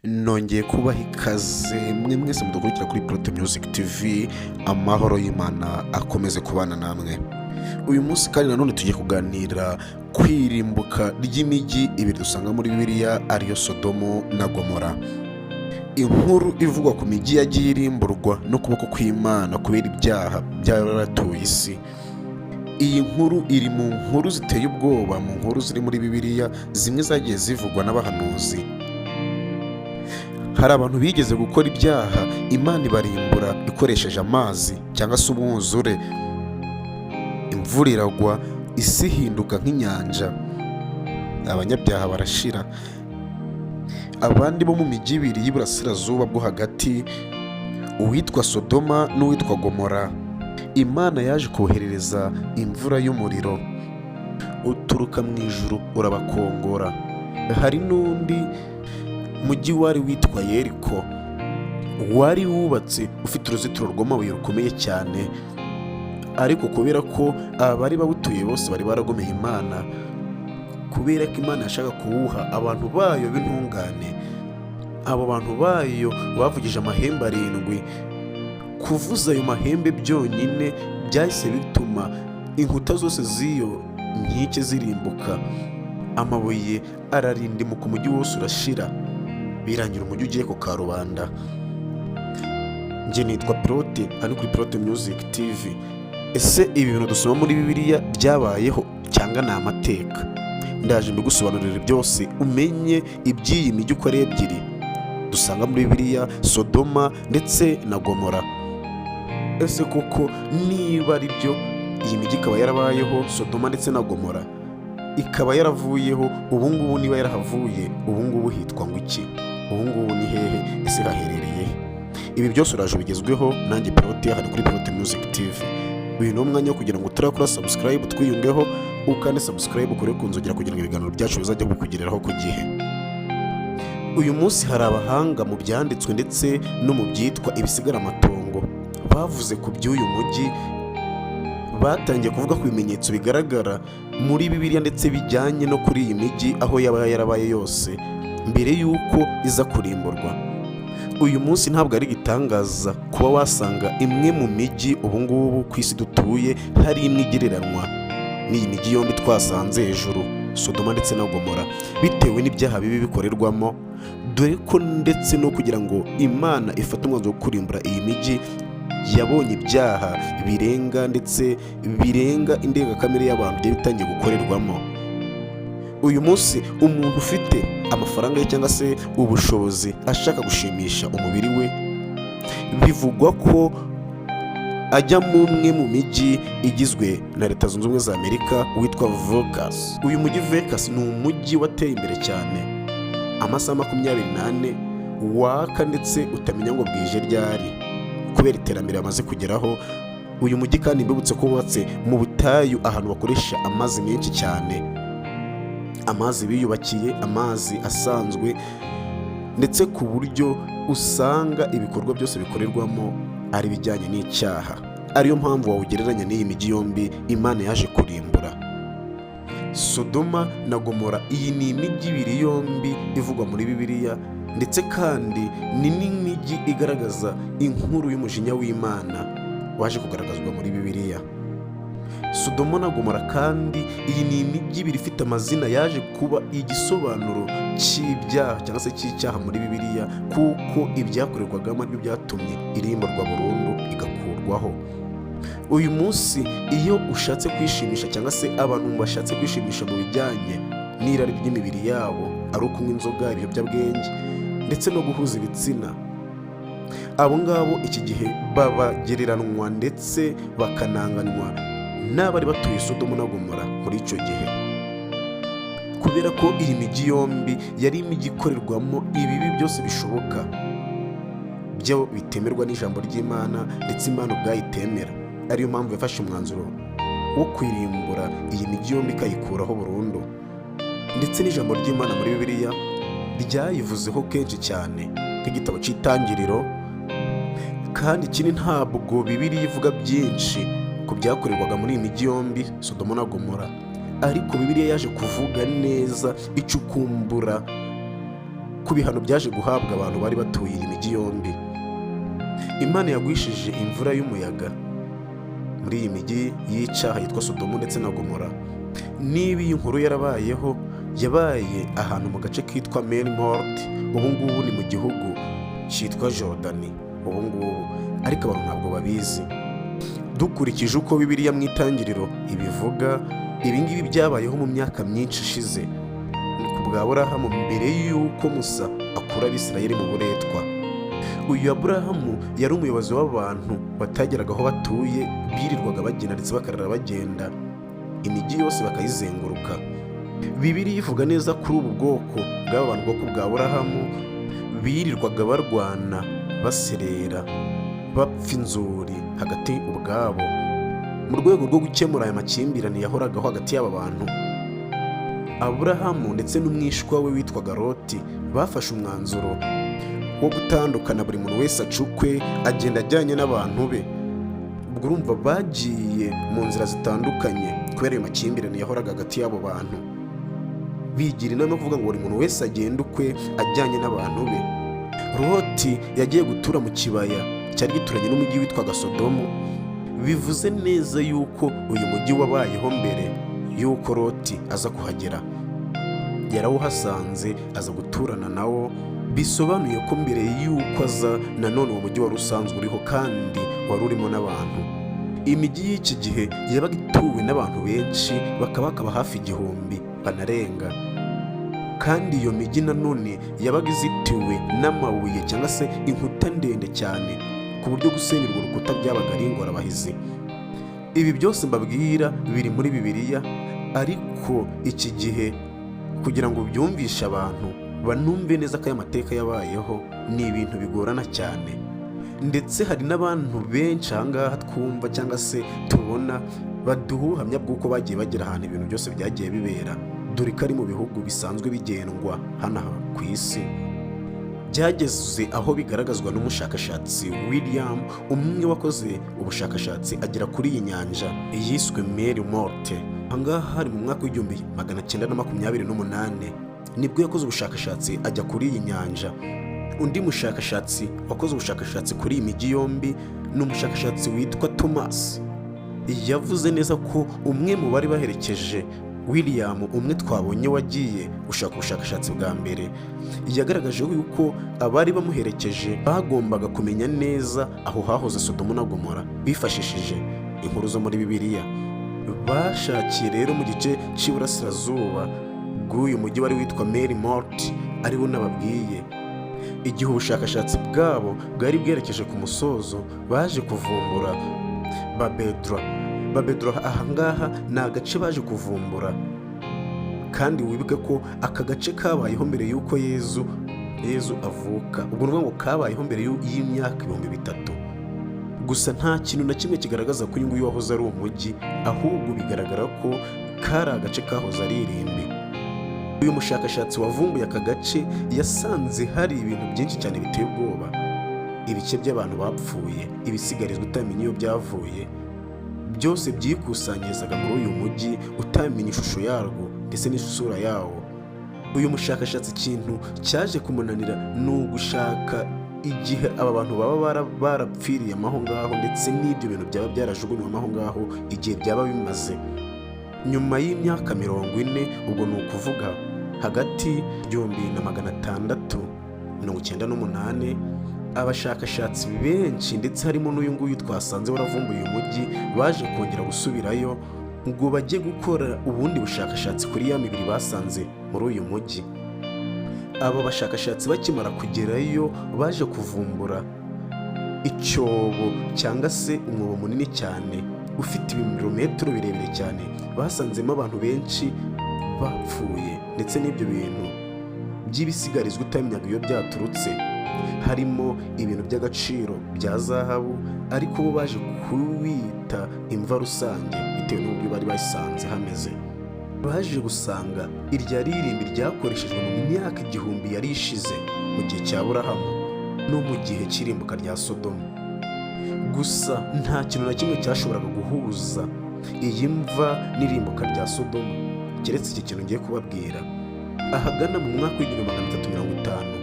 Nongeye kubaha ikaze mwe mwese mudukurikira kuri Prote Music TV. Amahoro y'Imana akomeze kubana namwe. Uyu munsi kandi nanone tugiye kuganira ku irimbuka ry'imijyi ibiri dusanga muri Bibiliya, ariyo Sodomu na Gomora. Inkuru ivugwa ku mijyi yagiye irimburwa n'ukuboko kw'Imana kubera ibyaha byaratuye isi. Iyi nkuru iri mu nkuru ziteye ubwoba, mu nkuru ziri muri Bibiliya, zimwe zagiye zivugwa n'abahanuzi. Hari abantu bigeze gukora ibyaha, Imana ibarimbura ikoresheje amazi cyangwa se umwuzure. Imvura iragwa, isi ihinduka nk'inyanja, abanyabyaha barashira. Abandi bo mu mijyi ibiri y'iburasirazuba bwo hagati, uwitwa Sodoma n'uwitwa Gomora, Imana yaje koherereza imvura y'umuriro uturuka mu ijuru urabakongora. Hari n'undi mujyi wari witwa Yeriko, wari wubatse ufite uruzitiro rw'amabuye rukomeye cyane, ariko kubera ko abari bawutuye bose bari baragomeye Imana, kubera ko Imana yashaka kuwuha abantu bayo b'intungane, abo bantu bayo bavugije amahembe arindwi. Kuvuza ayo mahembe byonyine byahise bituma inkuta zose z'iyo nkike zirimbuka, amabuye ararindimuka, umujyi wose urashira, birangira umujyi ugiye ku karubanda. Njye nitwa Prote, ari kuri Prote Music TV. Ese ibi bintu dusoma muri Bibiliya byabayeho cyangwa ni amateka? Ndaje mbigusobanurire byose, umenye iby'iyi mijyi uko ari ebyiri dusanga muri Bibiliya, Sodoma ndetse na Gomora. Ese koko niba ari byo, iyi mijyi ikaba yarabayeho, Sodoma ndetse na Gomora ikaba yaravuyeho, ubu ngubu niba yarahavuye, ubu ngubu hitwa ngo iki? Ubu ngubu ni hehe? Ese haherereye he? Ibi byose uraje ubigezweho nanjye Prote, hano kuri Prote Music TV. Uyu ni umwanya wo kugira ngo utarakora subscribe twiyungeho, ukande subscribe, ukore ku nzogera kugira ngo ibiganiro byacu bizajye bikugereraho ku gihe. Uyu munsi hari abahanga mu byanditswe ndetse no mu byitwa ibisigaramatongo bavuze ku by'uyu mujyi. Batangiye kuvuga ku bimenyetso bigaragara muri Bibiliya ndetse bijyanye no kuri iyi mijyi, aho yaba yarabaye yose mbere y'uko iza kurimburwa. Uyu munsi ntabwo ari igitangaza kuba wasanga imwe mu mijyi ubu ngubu ku isi dutuye hari imwe igereranwa n'iyi mijyi yombi twasanze hejuru, Sodoma ndetse na Gomora, bitewe n'ibyaha bibi bikorerwamo, dore ko ndetse no kugira ngo Imana ifate umwanzuro wo kurimbura iyi mijyi, yabonye ibyaha birenga ndetse birenga indengakamere y'abantu byari bitangiye gukorerwamo. Uyu munsi umuntu ufite amafaranga ye cyangwa se ubushobozi ashaka gushimisha umubiri we, bivugwa ko ajya mu umwe mu mijyi igizwe na Leta Zunze Ubumwe za Amerika witwa Vegas. Uyu mujyi Vegas ni umujyi wateye imbere cyane, amasaha 24 waka, ndetse utamenya ngo bwije ryari kubera iterambere bamaze kugeraho. Uyu mujyi kandi mbibutse ko wubatse mu butayu, ahantu bakoresha amazi menshi cyane, amazi biyubakiye, amazi asanzwe, ndetse ku buryo usanga ibikorwa byose bikorerwamo ari ibijyanye n'icyaha, ariyo mpamvu wawugereranya n'iyi mijyi yombi Imana yaje kurimbura, Sodoma na Gomora. Iyi ni imijyi ibiri yombi ivugwa muri Bibiliya, ndetse kandi ni n'imijyi igaragaza inkuru y'umujinya w'Imana waje kugaragazwa muri Bibiliya, Sodoma na Gomora. Kandi iyi ni imijyi ibiri ifite amazina yaje kuba igisobanuro cy'ibyaha cyangwa se cy'icyaha muri Bibiliya, kuko ibyakorerwagamo aribyo byatumye irimburwa burundu, igakurwaho. Uyu munsi iyo ushatse kwishimisha, cyangwa se abantu bashatse kwishimisha mu bijyanye n'irari ry'imibiri yabo, ari ukunywa inzoga, ibiyobyabwenge ndetse no guhuza ibitsina, abo ngabo iki gihe babagereranwa ndetse bakananganywa n'abari batuye Sodomu na Gomora muri icyo gihe, kubera ko iyi mijyi yombi yari imijyi ikorerwamo ibibi byose bishoboka byo bitemerwa n'ijambo ry'Imana, ndetse Imana ubwayo itemera, ariyo mpamvu yafashe umwanzuro wo kwirimbura iyi mijyi yombi, ikayikuraho burundu. Ndetse n'ijambo ry'Imana muri Bibiliya ryayivuzeho kenshi cyane, nk'igitabo cy'Itangiriro. Kandi ikindi, ntabwo Bibiliya ivuga byinshi ku byakorerwaga muri iyi mijyi yombi, Sodomo na Gomora, ariko Bibiliya yaje kuvuga neza, icukumbura. Ku bihano byaje guhabwa abantu bari batuye iyi mijyi yombi, Imana yagwishije imvura y'umuyaga muri iyi mijyi y'icyaha yitwa Sodomu ndetse na Gomora. Niba iyi nkuru yarabayeho, yabaye ahantu mu gace kitwa Mer Morte, ubu ngubu ni mu gihugu cyitwa Jordani ubu ngubu, ariko abantu ntabwo babizi. Dukurikije uko Bibiliya mu Itangiriro ibivuga, ibi ngibi byabayeho mu myaka myinshi ishize ku bwa Aburahamu, mbere y'uko Musa akura Abisirayeli mu buretwa. Uyu Aburahamu yari umuyobozi w'abantu batageraga aho batuye, birirwaga bagenda ndetse bakarara bagenda, imijyi yose bakayizenguruka. Bibiliya ivuga neza kuri ubu bwoko bw'aba bantu, bwoko bwa Aburahamu, birirwaga barwana, baserera, bapfa inzuri hagati ubwabo. Mu rwego rwo gukemura aya makimbirane yahoragaho hagati y'aba bantu, Aburahamu ndetse n'umwishwa we witwaga Loti bafashe umwanzuro wo gutandukana, buri muntu wese aca ukwe, agenda ajyanye n'abantu be. Ubwo urumva bagiye mu nzira zitandukanye kubera ayo makimbirane yahoraga hagati y'abo bantu, bigira inama yo kuvuga ngo buri muntu wese agende ukwe ajyanye n'abantu be. Loti yagiye gutura mu kibaya cyari gituranye n'umujyi witwaga Sodomu. Bivuze neza yuko uyu mujyi wabayeho mbere y'uko Loti aza kuhagera. Yarawuhasanze, aza guturana nawo. Bisobanuye ko mbere y'uko aza nanone uwo mujyi wari usanzwe uriho kandi wari urimo n'abantu. Imijyi y'iki gihe yabaga ituwe n'abantu benshi, bakaba hafi 1000 banarenga, kandi iyo mijyi nanone yabaga izitiwe n'amabuye cyangwa se inkuta ndende cyane, ku buryo gusenya urwo rukuta byabaga ari ingorabahizi. Ibi byose mbabwira biri muri Bibiliya, ariko iki gihe kugira ngo byumvishe abantu banumve neza ko aya mateka yabayeho ni ibintu bigorana cyane. Ndetse hari n'abantu benshi aha ngaha twumva cyangwa se tubona baduha ubuhamya bw'uko bagiye bagera ahantu ibintu byose byagiye bibera, dore ko ari mu bihugu bisanzwe bigendwa hano ku isi. Byageze aho bigaragazwa n'umushakashatsi William, umwe wakoze ubushakashatsi agera kuri iyi nyanja yiswe Mer Morte. Aha ngaha hari mu mwaka w'1928, nibwo yakoze ubushakashatsi ajya kuri iyi nyanja. Undi mushakashatsi wakoze ubushakashatsi kuri iyi mijyi yombi ni umushakashatsi witwa Thomas. Yavuze neza ko umwe mu bari baherekeje William, umwe twabonye wagiye gushaka ubushakashatsi bwa mbere, yagaragaje yuko abari bamuherekeje bagombaga kumenya neza aho hahoze Sodomu na Gomora bifashishije inkuru zo muri Bibiliya. Bashakiye rero mu gice cy'iburasirazuba bw'uyu mujyi wari witwa Mer Morte, ariwo nababwiye. Igihe ubushakashatsi bwabo bwari bwerekeje ku musozo, baje kuvumbura Babedra. Babedra ahangaha ni agace baje kuvumbura, kandi wibuke ko aka gace kabayeho mbere y'uko Yezu avuka. Ubwo ni ukuvuga ngo kabayeho mbere y'imyaka 3000. Gusa nta kintu na kimwe kigaragaza ko uyu nguyu wahoze ari umujyi, ahubwo bigaragara ko kari agace kahoze ari irimbi. Uyu mushakashatsi wavumbuye aka gace yasanze hari ibintu byinshi cyane biteye ubwoba, ibice by'abantu bapfuye, ibisigarizwa utamenya iyo byavuye, byose byikusanyirizaga muri uyu mujyi utamenya ishusho yarwo ndetse n'isura yawo. Uyu mushakashatsi ikintu cyaje kumunanira ni ugushaka igihe aba bantu baba barapfiriye aho ngaho, ndetse n'ibyo bintu byaba byarajugunywemo aho ngaho igihe byaba bimaze. Nyuma y'imyaka 40, ubwo ni ukuvuga hagati 1698, abashakashatsi benshi, ndetse harimo n'uyu nguyu twasanze waravumbuye uyu mujyi, baje kongera gusubirayo ngo bajye gukora ubundi bushakashatsi kuri ya mibiri basanze muri uyu mujyi. Aba bashakashatsi bakimara kugerayo, baje kuvumbura icyobo cyangwa se umwobo munini cyane ufite ibirometero birebire cyane. Basanzemo abantu benshi bapfuye ndetse n'ibyo bintu by'ibisigarizwa utamenyaga iyo byaturutse, harimo ibintu by'agaciro bya zahabu, ariko bo baje kuwita imva rusange bitewe n'uburyo bari basanze hameze. Baje gusanga irya ririmbi ryakoreshejwe mu myaka 1000 yari ishize, mu gihe cya Burahamu no mu gihe cy'irimbuka rya Sodomu. Gusa nta kintu na kimwe cyashoboraga guhuza iyi mva n'irimbuka rya Sodomu keretse iki kintu ngiye kubabwira. Ahagana mu mwaka w'1350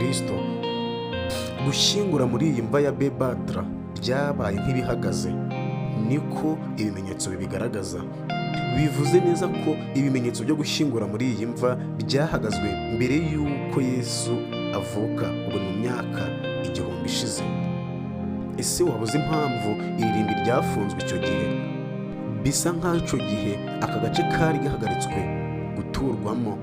Kirisito. Gushyingura muri iyi mva ya Bebadra byabaye nk'ibihagaze, niko ibimenyetso bibigaragaza. Bivuze neza ko ibimenyetso byo gushyingura muri iyi mva byahagazwe mbere y'uko Yesu avuka, ubwo ni mu myaka 1000 ishize. Ese waba uzi impamvu iri rimbi ryafunzwe icyo gihe? Bisa nk'aho icyo gihe aka gace kari gahagaritswe guturwamo.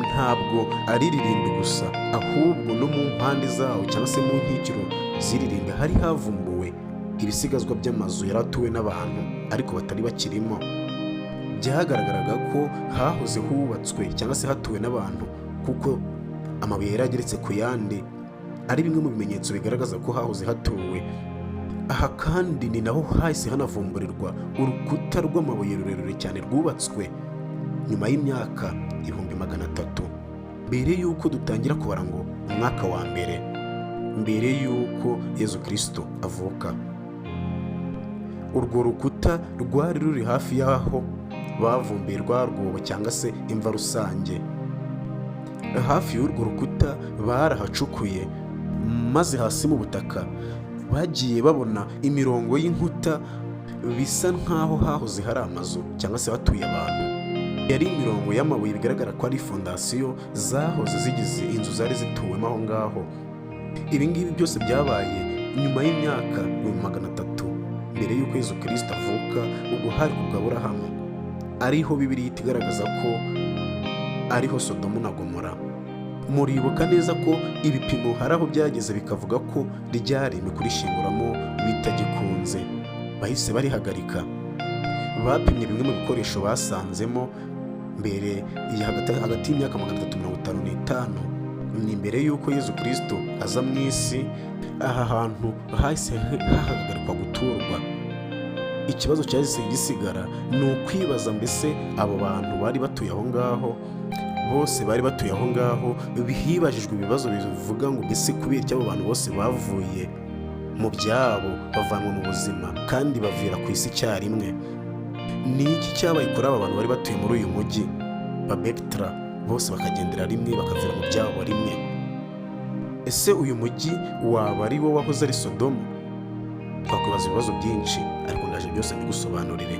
Ntabwo ari iririmbi gusa, ahubwo no mu mpande zawo cyangwa se mu nkikiro z'iririmbi hari havumbuwe ibisigazwa by'amazu yari atuwe n'abantu ariko batari bakirimo. Byagaragaraga ko hahoze hubatswe cyangwa se hatuwe n'abantu, kuko amabuye yari ageretse ku yandi, ari bimwe mu bimenyetso bigaragaza ko hahoze hatuwe. Aha kandi ni naho hahise hanavumburirwa urukuta rw'amabuye rurerure cyane rwubatswe nyuma y'imyaka 300,000 mbere y'uko dutangira kubara ngo umwaka wa mbere mbere y'uko Yezu Kirisito avuka. Urwo rukuta rwari ruri hafi y'aho bavumbuye rwa rwobo cyangwa se imva rusange. Hafi y'urwo rukuta barahacukuye, maze hasi mu butaka bagiye babona imirongo y'inkuta, bisa nk'aho hahoze hari amazu cyangwa se hatuye abantu. Yari imirongo y'amabuye, bigaragara ko ari fondasiyo zahoze zigize inzu zari zituwemo aho ngaho. Ibi ngibi byose byabaye nyuma y'imyaka 300,000 mbere y'uko Yezu Kirisito avuka, ubwo hari ku bwa Aburahamu, ariho Bibiliya ihita igaragaza ko ariho Sodomu na Gomora. Muribuka neza ko ibipimo hari aho byageze bikavuga ko ryari kurishinguramo bitagikunze, bahise barihagarika. Bapimye bimwe mu bikoresho basanzemo mbere ya hagati y'imyaka 355, ni mbere y'uko Yezu Kirisito aza mu isi. Aha hantu hahise hahagarikwa guturwa. Ikibazo cyahise gisigara ni ukwibaza, mbese abo bantu bari batuye aho ngaho bose bari batuye aho ngaho? Hibajijwe ibibazo bivuga ngo mbese kubera icyo abo bantu bose bavuye mu byabo, bavanwa mu buzima kandi bavira ku isi icyarimwe? Ni iki cyabaye kuri aba bantu bari batuye muri uyu mujyi ba Bekitara, bose bakagendera rimwe, bakavira mu byabo rimwe? Ese uyu mujyi waba ari wo wahoze ari Sodomu? Twakwibaza ibibazo byinshi, ariko ndaje byose mbigusobanurire.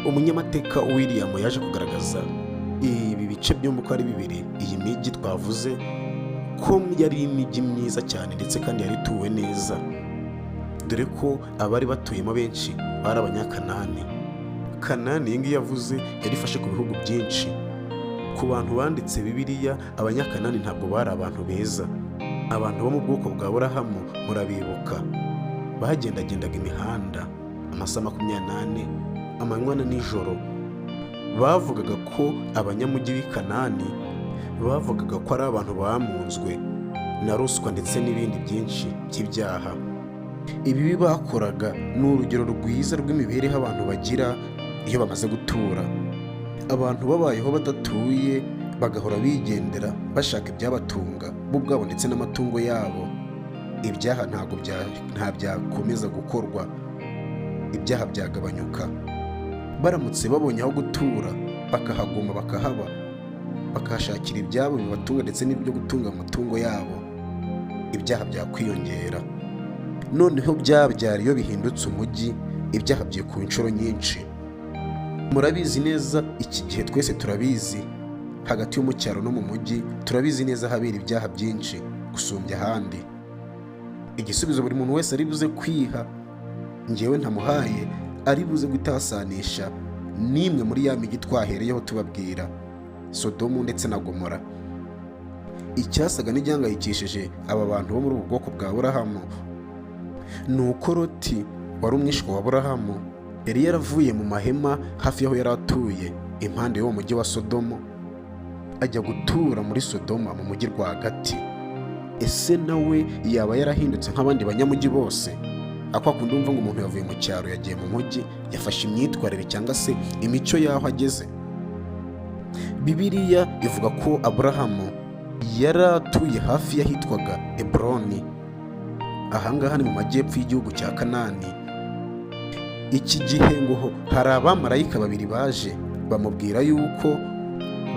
Umunyamateka William yaje kugaragaza ibi bice byombi uko ari bibiri, iyi mijyi twavuze ko yari imijyi myiza cyane ndetse kandi yari ituwe neza, dore ko abari batuyemo benshi bari Abanyakanani. Kanani iyi ngiyi yavuze yari ifashe ku bihugu byinshi. Ku bantu banditse Bibiliya, Abanyakanani ntabwo bari abantu beza. Abantu bo mu bwoko bwa Burahamu murabibuka, bagendagendaga imihanda amasaha 24, amanywa na nijoro. Bavugaga ko abanyamujyi b'i Kanani, bavugaga ko ari abantu bamunzwe na ruswa ndetse n'ibindi byinshi by'ibyaha. Ibibi bakoraga ni urugero rwiza rw'imibereho abantu bagira iyo bamaze gutura. Abantu babayeho badatuye, bagahora bigendera bashaka ibyabatunga bo ubwabo ndetse n'amatungo yabo, ibyaha ntabwo nta byakomeza gukorwa, ibyaha byagabanyuka. Baramutse babonye aho gutura, bakahaguma, bakahaba, bakahashakira ibyabo bibatunga ndetse n'ibyo gutunga amatungo yabo, ibyaha byakwiyongera. Noneho byabyara iyo bihindutse umujyi, ibyaha byikuba inshuro nyinshi. Murabizi neza, iki gihe twese turabizi, hagati yo mu cyaro no mu mujyi turabizi neza habera ibyaha byinshi gusumbya ahandi. Igisubizo buri muntu wese ari buze kwiha, ngewe ntamuhaye, ari buze gutasanisha n'imwe muri ya mijyi twahereyeho tubabwira, Sodomu ndetse na Gomora. Icyasaga n'igihangayikishije aba bantu bo muri ubu bwoko bwa Burahamu ni uko Loti wari umwishywa wa Burahamu yari yaravuye mu mahema hafi y'aho yari atuye impande y'uwo mujyi wa Sodomu, ajya gutura muri Sodoma mu mujyi rwagati. Ese nawe yaba yarahindutse nk'abandi banyamujyi bose? Akwa kundi wumva ngo umuntu yavuye mu cyaro yagiye mu mujyi, yafashe imyitwarire cyangwa se imico y'aho ageze. Bibiliya ivuga ko Aburahamu yari atuye hafi y'ahitwaga Eburoni. Ahangaha ni mu majyepfo y'igihugu cya Kanani. Iki gihe ngo hari abamarayika babiri baje bamubwira yuko,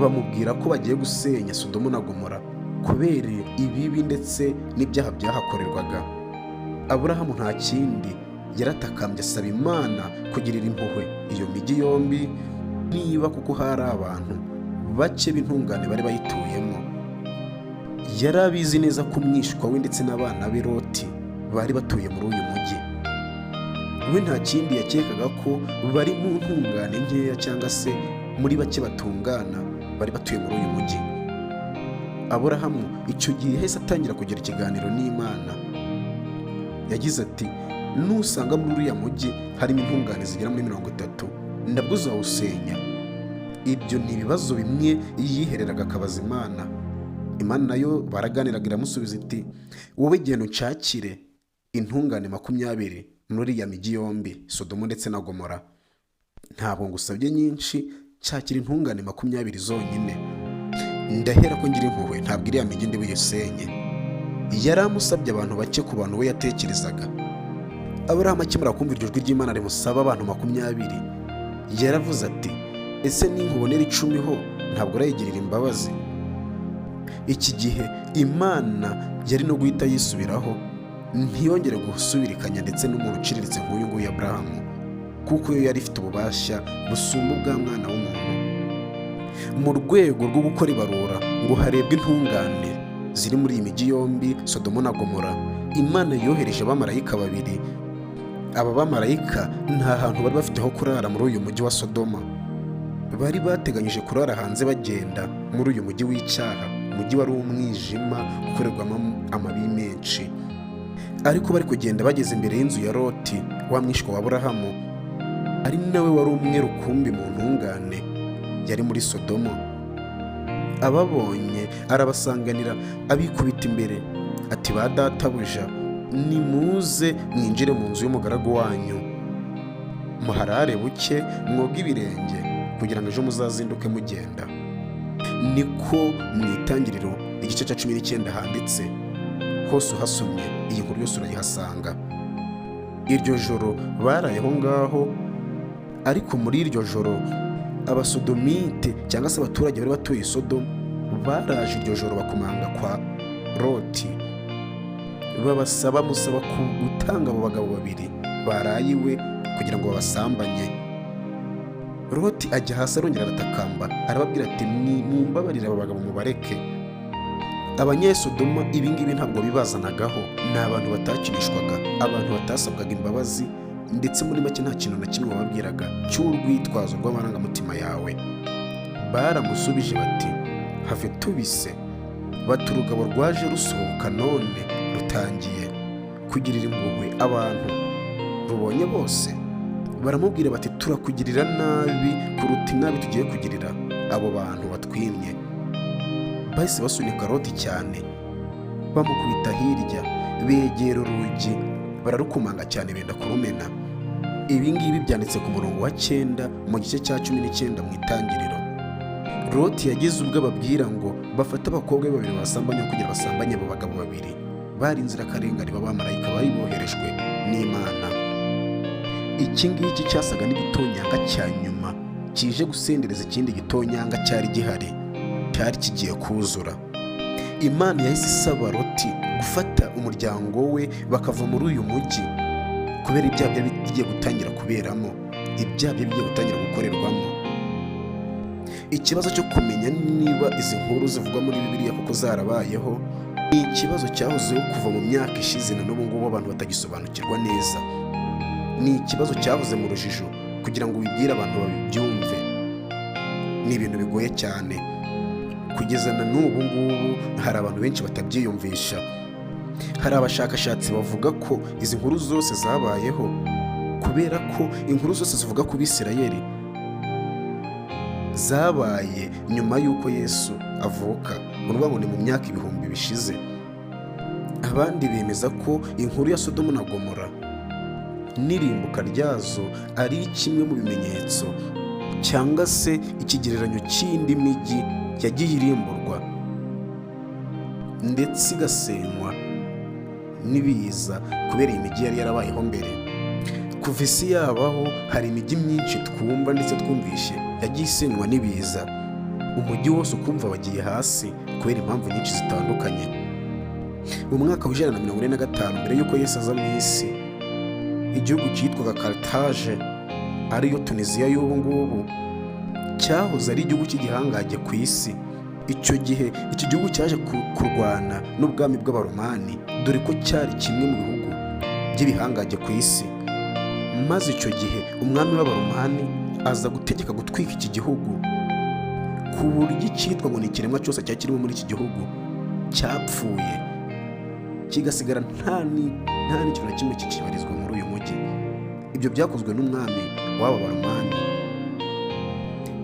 bamubwira ko bagiye gusenya Sodomu na Gomora, Kubera ibibi ndetse n'ibyaha byahakorerwaga, Aburahamu nta kindi yaratakambye, asaba Imana kugirira impuhwe iyo mijyi yombi, niba kuko hari abantu bake b'intungane bari bayituyemo. Yari abizi neza ko umwishywa we ndetse n'abana be Loti bari batuye muri uyu mujyi. We nta kindi yakekaga ko bari mu ntungane nkeya, cyangwa se muri bake batungana bari batuye muri uyu mujyi. Aburahamu icyo gihe yahise atangira kugira ikiganiro n'Imana. Yagize ati: "Nusanga muri uriya mujyi harimo intungane zigera muri 30, nabwo uzawusenya?" Ibyo ni ibibazo bimwe yihereraga akabaza Imana. Imana nayo baraganiraga, iramusubiza iti: "Wowe genda unshakire intungane 20 muri iriya mijyi yombi, Sodomu ndetse na Gomora. Ntabwo ngusabye nyinshi, nshakira intungane 20 zonyine, ndahera ko ngira impuhwe, ntabwo iriya mijyi ndi buyisenye." Yari amusabye abantu bake ku bantu we yatekerezaga. Aburahamu akimara kumva iryo jwi ry'Imana rimusaba abantu 20, yaravuze ati: "Ese ninkubonera 10 ho, ntabwo urayigirira imbabazi?" Iki gihe Imana yari no guhita yisubiraho, ntiyongere gusubirikanya ndetse n'umuntu uciriritse nk'uyu nguyu Aburahamu, kuko yo yari ifite ububasha busumba ubwa mwana w'umuntu. Mu rwego rwo gukora ibarura ngo harebwe intungane ziri muri iyi mijyi yombi, Sodomo na Gomora, Imana yohereje abamarayika babiri. Aba bamarayika nta hantu bari bafite ho kurara muri uyu mujyi wa Sodoma. Bari bateganyije kurara hanze bagenda muri uyu mujyi w'icyaha, umujyi wari umwijima ukorerwamo amabi menshi. Ariko bari kugenda, bageze imbere y'inzu ya Loti, wa mwishywa wa Aburahamu, ari nawe wari umwe rukumbi mu ntungane yari muri Sodomo. Ababonye arabasanganira, abikubita imbere ati: "Ba databuja, nimuze mwinjire mu nzu y'umugaragu wanyu, muharare buke, mwoge ibirenge, kugira ngo ejo muzazinduke mugenda." Niko mu Itangiriro igice cya 19 handitse. Hose uhasomye iyi nkuru yose urayihasanga. Iryo joro baraye aho ngaho, ariko muri iryo joro Abasodomite, cyangwa se abaturage bari batuye Sodomu, baraje iryo joro bakomanga kwa Loti, babasaba, musaba gutanga abo bagabo babiri baraye iwe kugira ngo babasambanye. Loti ajya hasi, arongera aratakamba, arababwira ati: "Mumbabarire, aba bagabo mubareke." Abanyesodoma ibi ngibi ntabwo bibazanagaho. Ni abantu batakinishwaga, abantu batasabwaga imbabazi, ndetse muri make nta kintu na kimwe wababwiraga cy'urwitwazo rw'amarangamutima yawe. Baramusubije bati: "Have tubise." Bati: "Urugabo rwaje rusohoka none rutangiye kugirira impuhwe abantu rubonye bose." Baramubwira bati: "Turakugirira nabi kuruta inabi tugiye kugirira abo bantu batwimye." Bahise basunika Loti cyane, bamukubita hirya, begera urugi bararukomanga cyane, benda kurumena. Ibi ngibi byanditse ku murongo wa 9 mu gice cya 19 mu Itangiriro. Loti yagize ubwo ababwira ngo bafate abakobwa be babiri basambanye, kugira basambanye abo bagabo babiri bari inzirakarengane b'abamarayika bari boherejwe n'Imana. Iki ngiki cyasaga n'igitonyanga cya nyuma kije gusendereza ikindi gitonyanga cyari gihari, cyari kigiye kuzura. Imana yahise isaba Loti gufata umuryango we bakava muri uyu mujyi, kubera ibyaha byari bigiye gutangira kuberamo, ibyaha byari bigiye gutangira gukorerwamo. Ikibazo cyo kumenya niba izi nkuru zivugwa muri Bibiliya kuko zarabayeho ni ikibazo cyahozeho kuva mu myaka ishize, na n'ubu ngubu abantu batagisobanukirwa neza. Ni ikibazo cyahoze mu rujijo. Kugira ngo ubibwire abantu babibyumve ni ibintu bigoye cyane. Kugeza na n'ubu ngubu hari abantu benshi batabyiyumvisha. Hari abashakashatsi bavuga ko izi nkuru zose zabayeho, kubera ko inkuru zose zivuga ku Bisirayeli zabaye nyuma y'uko Yesu avuka, ni ukuvuga ngo ni mu myaka ibihumbi bishize. Abandi bemeza ko inkuru ya Sodomu na Gomora n'irimbuka ryazo ari kimwe mu bimenyetso cyangwa se ikigereranyo cy'indi mijyi yagiye irimburwa ndetse igasenywa n'ibiza, kubera iyi mijyi yari yarabayeho mbere. Kuva isi yabaho, hari imijyi myinshi twumva ndetse twumvishe yagiye isenywa n'ibiza. Umujyi wose ukumva wagiye hasi kubera impamvu nyinshi zitandukanye. Mu mwaka wa 145 mbere y'uko Yesu aza mu isi, igihugu cyitwaga Carthage, ariyo Tunisiya y'ubu ngubu, cyahoze ari igihugu cy'igihangange ku isi. Icyo gihe iki gihugu cyaje kurwana n'ubwami bw'Abaromani, dore ko cyari kimwe mu bihugu by'ibihangange ku isi. Maze icyo gihe umwami w'Abaromani aza gutegeka gutwika iki gihugu, ku buryo icyitwa ngo ni ikiremwa cyose cyari kirimo muri iki gihugu cyapfuye, kigasigara nta n'ikintu na kimwe kikibarizwa muri uyu mujyi. Ibyo byakozwe n'umwami w'aba Baromani.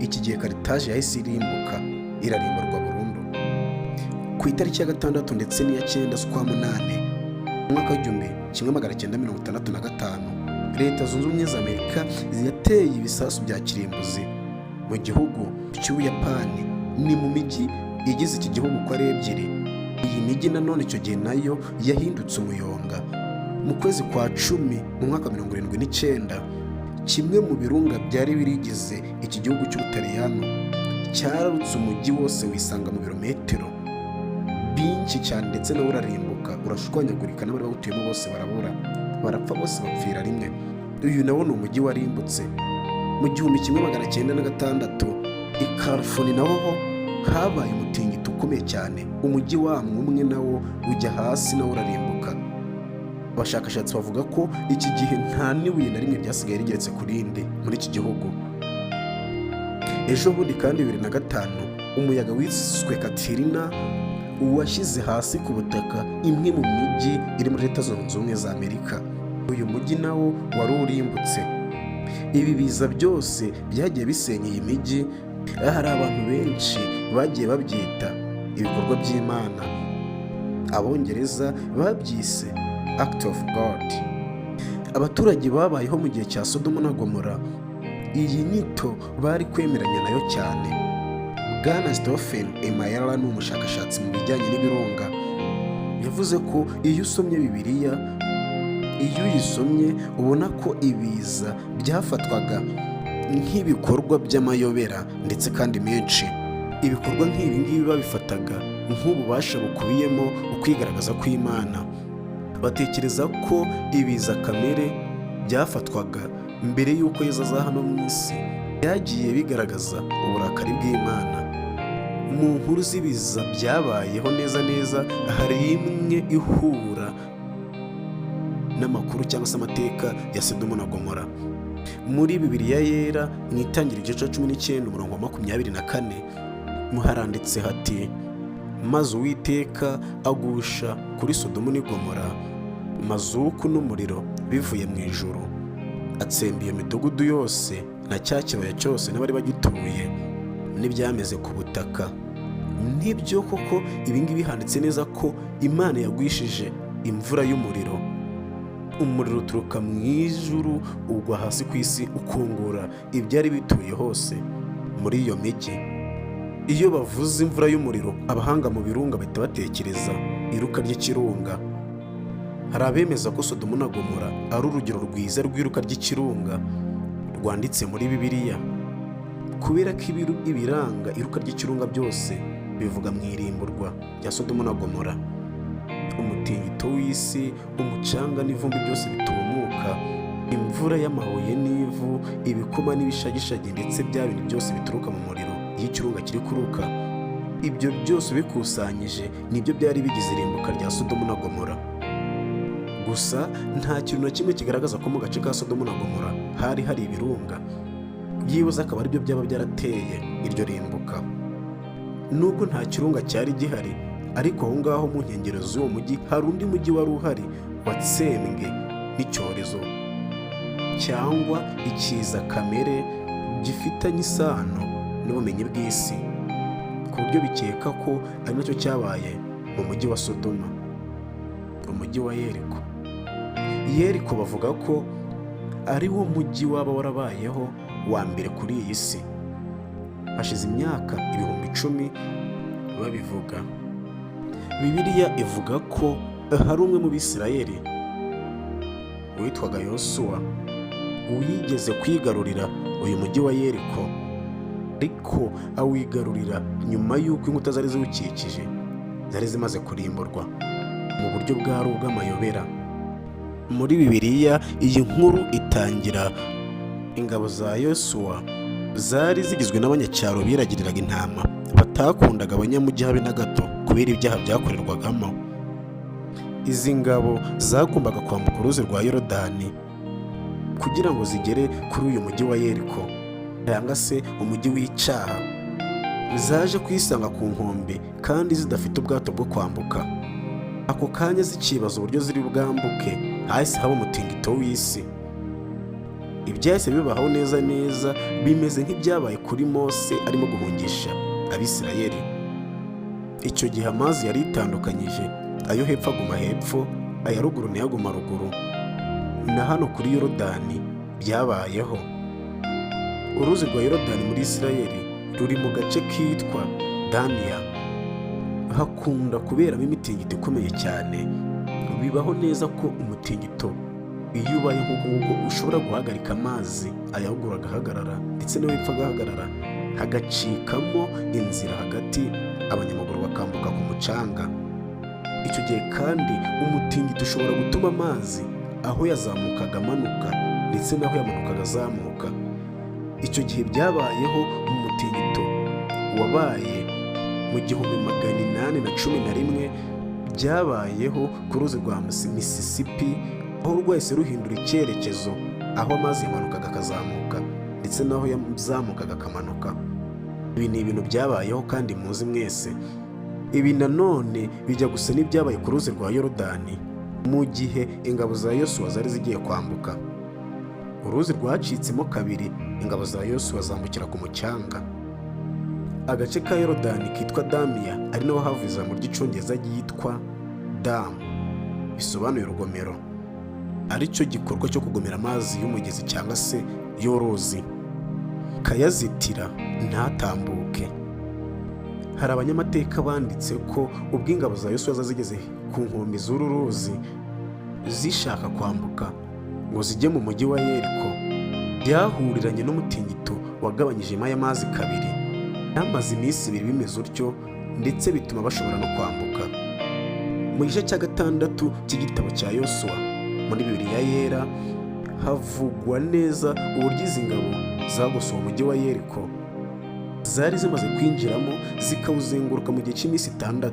Iki gihe Carthage yahise irimbuka, irarimburwa burundu. Ku itariki ya 6 ndetse n'iya 9 z'ukwa munani mu mwaka wa 1965, Leta Zunze Ubumwe za Amerika yateye ibisasu bya kirimbuzi mu gihugu cy'Ubuyapani. Ni mu mijyi igize iki gihugu uko ari ebyiri. Iyi mijyi nanone icyo gihe nayo yahindutse umuyonga. Mu kwezi kwa 10 mu mwaka wa 79, kimwe mu birunga byari birigize iki gihugu cy'Ubutaliyano cyararutse, umujyi wose wisanga mu birometero byinshi cyane, ndetse nawe urarimbuka, urashwanyagurika, n'abari bawutuyemo bose barabura, barapfa, bose bapfira rimwe. Uyu nawo ni umujyi warimbutse. Mu 1906 i California naho ho habaye umutingito ukomeye cyane, umujyi wamwo umwe nawo ujya hasi, nawo urarimbuka. Abashakashatsi bavuga ko iki gihe nta n'ibuye na rimwe ryasigaye rigeretse ku rindi muri iki gihugu. Ejo bundi kandi 2005, umuyaga wiswe Katrina washyize hasi ku butaka imwe mu mijyi iri muri Leta Zunze Ubumwe za Amerika. Uyu mujyi nawo wari urimbutse. Ibi biza byose byagiye bisenya iyi mijyi. Hari abantu benshi bagiye babyita ibikorwa by'Imana. Abongereza babyise "act of God". Abaturage babayeho mu gihe cya Sodomu na Gomora, iyi nyito bari kwemeranya nayo cyane. Bwana Stephen Emayara ni umushakashatsi mu bijyanye n'ibirunga. Yavuze ko iyo usomye Bibiliya, iyo uyisomye, ubona ko ibiza byafatwaga nk'ibikorwa by'amayobera, ndetse kandi menshi ibikorwa nk'ibi ngibi babifataga nk'ububasha bukubiyemo ukwigaragaza kw'Imana. Batekereza ko ibiza kamere byafatwaga mbere y'uko Yesu aza hano mu isi byagiye bigaragaza uburakari bw'Imana. Mu nkuru z'ibiza byabayeho neza neza, hari imwe ihura n'amakuru cyangwa se amateka ya Sodomu na Gomora. Muri Bibiliya Yera, mu Itangira igice cya 19 umurongo wa 24, haranditse hati: "Maze Uwiteka agusha kuri Sodomu n'i Gomora mazuku n'umuriro bivuye mu ijuru, atsemba iyo midugudu yose na cya kibaya cyose n'abari bagituye n'ibyameze ku butaka." Nibyo koko, ibi ngibi handitse neza ko Imana yagwishije imvura y'umuriro. Umuriro uturuka mu ijuru ugwa hasi ku isi, ukungura ibyari bituye hose muri iyo mijyi. Iyo bavuze imvura y'umuriro, abahanga mu birunga bahita batekereza iruka ry'ikirunga. Hari abemeza ko Sodomu na Gomora ari urugero rwiza rw'iruka ry'ikirunga rwanditse muri Bibiliya, kubera ko ibiranga iruka ry'ikirunga byose bivuga mu irimburwa rya Sodomu na Gomora: umutingito w'isi, umucanga n'ivumbi byose bitumuka, imvura y'amabuye n'ivu, ibikoma n'ibishagishagi, ndetse bya bintu byose bituruka mu muriro iyo ikirunga kiri kuruka. Ibyo byose ubikusanyije nibyo byari bigize irimbuka rya Sodomu na Gomora. Gusa nta kintu na kimwe kigaragaza ko mu gace ka Sodomu na Gomora hari hari ibirunga, byibuze akaba aribyo byaba byarateye iryo rimbuka. Nubwo nta kirunga cyari gihari, ariko aho ngaho mu nkengero z'uwo mujyi hari undi mujyi wari uhari watsembwe n'icyorezo cyangwa ikiza kamere gifitanye isano n'ubumenyi bw'isi, ku buryo bikeka ko ari nacyo cyabaye mu mujyi wa Sodoma, umujyi wa Yeriko. Yeriko bavuga ko ari wo mujyi waba warabayeho wa mbere kuri iyi si. Hashize imyaka 10,000 babivuga. Bibiliya ivuga ko hari umwe mu Bisirayeli witwaga Yosuwa wigeze kwigarurira uyu mujyi wa Yeriko. Ariko awigarurira nyuma y'uko inkuta zari ziwukikije zari zimaze kurimburwa mu buryo bwari ubw'amayobera. Muri Bibiliya, iyi nkuru itangira ingabo za Yosuwa zari zigizwe n'abanyacyaro biragiriraga intama, batakundaga abanyamujyi habe na gato kubera ibyaha byakorerwagamo. Izi ngabo zagombaga kwambuka uruzi rwa Yorodani kugira ngo zigere kuri uyu mujyi wa Yeriko, cyangwa se umujyi w'icyaha. Zaje kwisanga ku nkombe kandi zidafite ubwato bwo kwambuka. Ako kanya zikibaza uburyo ziri bwambuke, hahise haba umutingito w'isi. Ibyahise bibaho neza neza bimeze nk'ibyabaye kuri Mose arimo guhungisha Abisirayeli. Icyo gihe amazi yari itandukanyije, ayo hepfo aguma hepfo, aya ruguru nayo aguma ruguru. Na hano kuri Yorodani byabayeho. Uruzi rwa Yorodani muri Isirayeli ruri mu gace kitwa Damiya, hakunda kuberamo imitingito ikomeye cyane. Bibaho neza ko umutingito iyo ubaye nk'uko nguko ushobora guhagarika amazi, aya ruguru agahagarara ndetse n'ayo hepfo agahagarara, hagacikamo inzira hagati, abanyamaguru bakambuka ku mucanga. Icyo gihe kandi umutingito ushobora gutuma amazi aho yazamukaga amanuka ndetse n'aho yamanukaga azamuka. Icyo gihe byabayeho mu mutingito wabaye mu 1811, byabayeho ku ruzi rwa Mississippi, aho rwahise ruhindura icyerekezo, aho amazi yamanukaga akazamuka ndetse n'aho yazamukaga akamanuka. Ibi ni ibintu byabayeho kandi muzi mwese. Ibi nanone bijya gusa n'ibyabaye ku ruzi rwa Yorodani mu gihe ingabo za Yosuwa zari zigiye kwambuka. Uruzi rwacitsemo kabiri, ingabo za Yosuwa zambukira ku mucanga. Agace ka Yorodani kitwa Damiya, ari naho havuye ijambo ry'Icyongereza ryitwa dam, bisobanuye urugomero, aricyo gikorwa cyo kugomera amazi y'umugezi cyangwa se y'uruzi, kayazitira ntatambuke. Hari abanyamateka banditse ko ubwo ingabo za Yosuwa zari zigeze ku nkombe z'uru ruzi zishaka kwambuka ngo zijye mu mujyi wa Yeriko, byahuriranye n'umutingito wagabanyijemo aya mazi kabiri. Byamaze iminsi 2 bimeze utyo, ndetse bituma bashobora no kwambuka. Mu gice cya gatandatu cy'igitabo cya Yosuwa muri Bibiliya Yera, havugwa neza uburyo izi ngabo zagose uwo mujyi wa Yeriko, zari zimaze kwinjiramo zikawuzenguruka mu gihe cy'iminsi 6.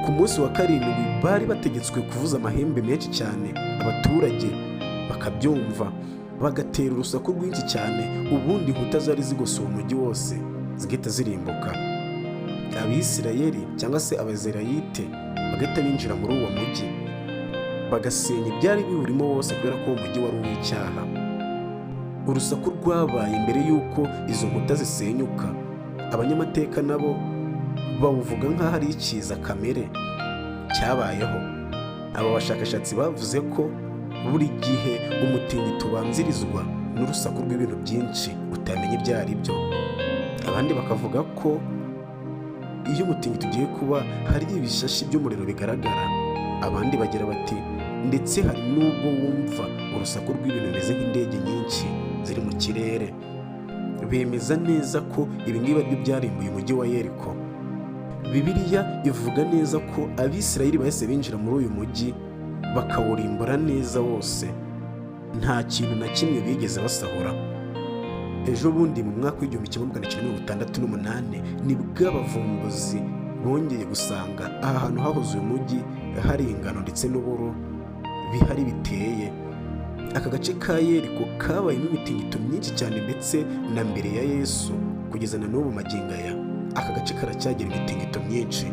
Ku munsi wa karindwi bari bategetswe kuvuza amahembe menshi cyane, abaturage bakabyumva, bagatera urusaku rwinshi cyane, ubundi inkuta zari zigose uwo mujyi wose zigahita zirimbuka, Abisirayeli cyangwa se Abazerayite bagahita binjira muri uwo mujyi, bagasenya ibyari biwurimo wose, kubera ko uwo mujyi wari uw'icyaha. Urusaku rwabaye mbere y'uko izo nkuta zisenyuka, abanyamateka nabo bawuvuga nk'aho ari ikiza kamere cyabayeho. Aba bashakashatsi bavuze ko buri gihe umutingito ubanzirizwa n'urusaku rw'ibintu byinshi utamenya ibyo ari byo. Abandi bakavuga ko iyo umutingito ugiye kuba hari ibishashi by'umuriro bigaragara. Abandi bagira bati ndetse hari n'ubwo wumva urusaku rw'ibintu bimeze nk'indege nyinshi ziri mu kirere. Bemeza neza ko ibi ngibi ari byo byarimbuye umujyi wa Yeriko. Bibiliya ivuga neza ko Abisirayeli bahise binjira muri uyu mujyi, bakawurimbura neza wose, nta kintu na kimwe bigeze basahura. Ejo bundi mu mwaka w'1968 nibwo abavumbuzi bongeye gusanga aha hantu hahoze uyu mujyi hari ingano ndetse n'uburo bihari biteye. Aka gace ka Yeriko kabayemo imitingito myinshi cyane, ndetse na mbere ya Yesu kugeza na n'ubu magingo aya aka gace karacyagira imitingito myinshi.